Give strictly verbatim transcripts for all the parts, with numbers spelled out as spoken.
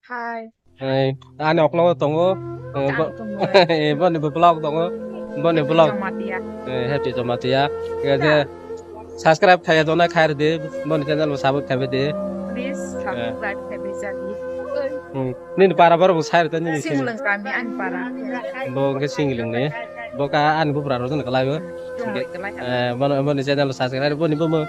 Hai. Hai, ani oklogo tongo. Eh, bo-, Tang tongo. Eh, boni bo vlog tongo. Boni vlog. Jamatia. Eh, Happy Jamatia. Khe je subscribe khaiyadonai khairwdi. Boni channel bo support khaibadi. Please, eh, subscribe khaibadi. Hmm. Nini para borok bo sai rwdi nini sini. Singling kami ani para. Bo hwnkhe Singlingni. Bo ka ani bupra rok jono kwlai o. Jono kwlai. Eh, bono, boni channel subscribe boni bo mo.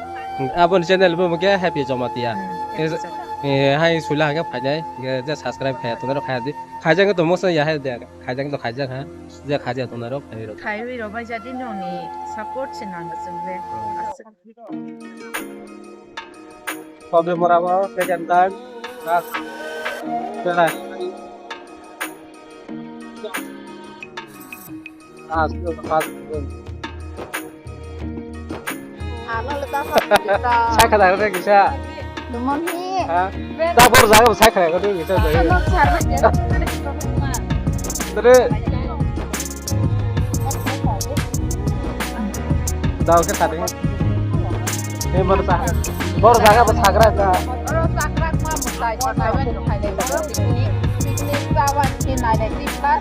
Aboni channel bo mo khe Happy Jamatia. Hmm, Happy Jamatia. Eh, hai suila hwnkhe phainai. Je subscribe khaiya tongnai rok khaiya di. Khaijak to mosna ya hai de. Khaijak to khaijak ha. Je khaijak tongnai rok khai rok. Khaiwi rok bai jadi noni support se nang chwng le. Hmm. Aswk. Kobe mora bo second time. Last. Belai. Last, last. Ano le ta sa. Sakha da re kisa. Dumon hi. Ha? Ta bor jaga bo sakha ko dun kisa. Ano sar. Dre. Dao ke tadi. Ini baru sah. Baru sah apa sakra ka? Oro sakra ma mutai, mutai wen mutai le. Picnic, picnic ka wan ke nai le tip ka.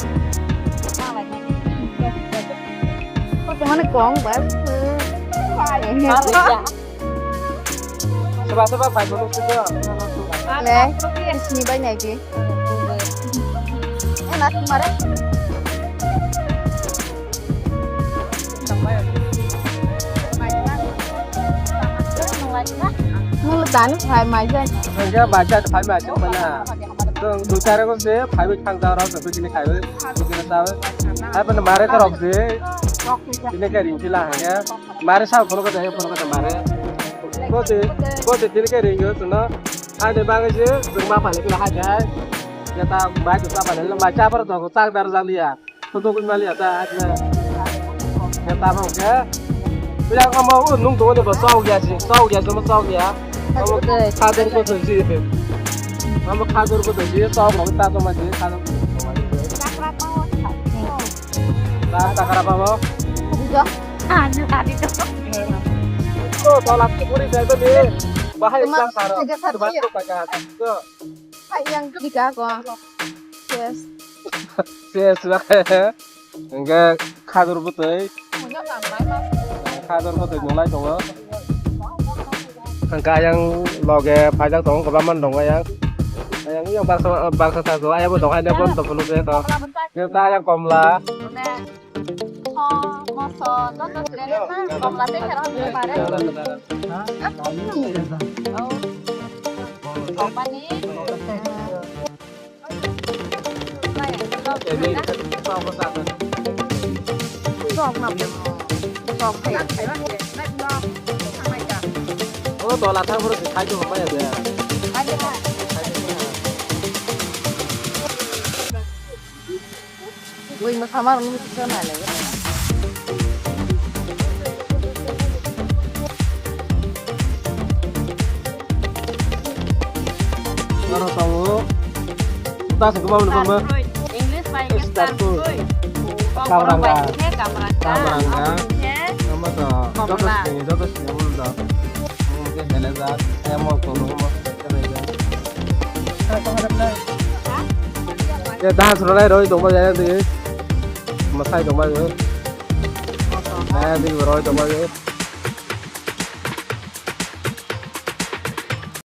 Kok mana kong bas? Soba soba bai bono sito. Le, sini bai nai di. Eh, nasi mare. Nulu tani phai mai jai. Enggak baca phai mai jai mana. Tuh bicara kok sih, phai mai thang jauh rasa begini kayu, begini tahu. Apa nama mereka rok sih? Ini kayak rinci lah ya. Mare sa phone ko dai phone ko mare. Ko te ko te til ke ring yo tuno. Hai de bang je jung ma phale kila hai dai. Ya ta bai ta phale ma cha par to ko ta dar jang liya. To to kun ma liya ta ha. Ya ta ba ke. Ya ko ma u nung to ne ba sa u ya ji. Sa u ya ji ma sa u ya. Ka dur ko to ji. Ma ka dur ko to ji sa u ma ta to ma ji ka dur ko to ma ji. Rak takara babo. Bujo. Anu tadi tu. Oh, tolak tu puri saya tu ni. Bahaya Cuma sang saro. Tiga satu Cuma ya. Tu pakai. Tu. Hai yang tiga ko. Yes. Yes lah. Enggak kadur betul. Punya sampai mas. Kadur betul mulai tu. Hingke ayang loge paijak tongo, kwbangma tongo ayang. Ayang yang baksa, baksa sa ko, ayang bo tongo, ayang bo tongo, tongo, tongo. Yang ta ayang komla. Oh, moso, joto sile na, komla te khera hoi pare. Oh. Company. O tola thang phuru khai tong maya de. Ui, ma khamar unu kisa nai lai. Oro tongo. Ta se kuma mano ma. English bai ke star fruit. Kabranga. Kabranga. Kabranga. Amo to. Joto sini, joto sini amo to. Amo ke hele ja. Amo to no mo. Ya, dance rwlai rwi tongma ya, di. Mwsai tongma ya. Eh, di rwi tongma ya.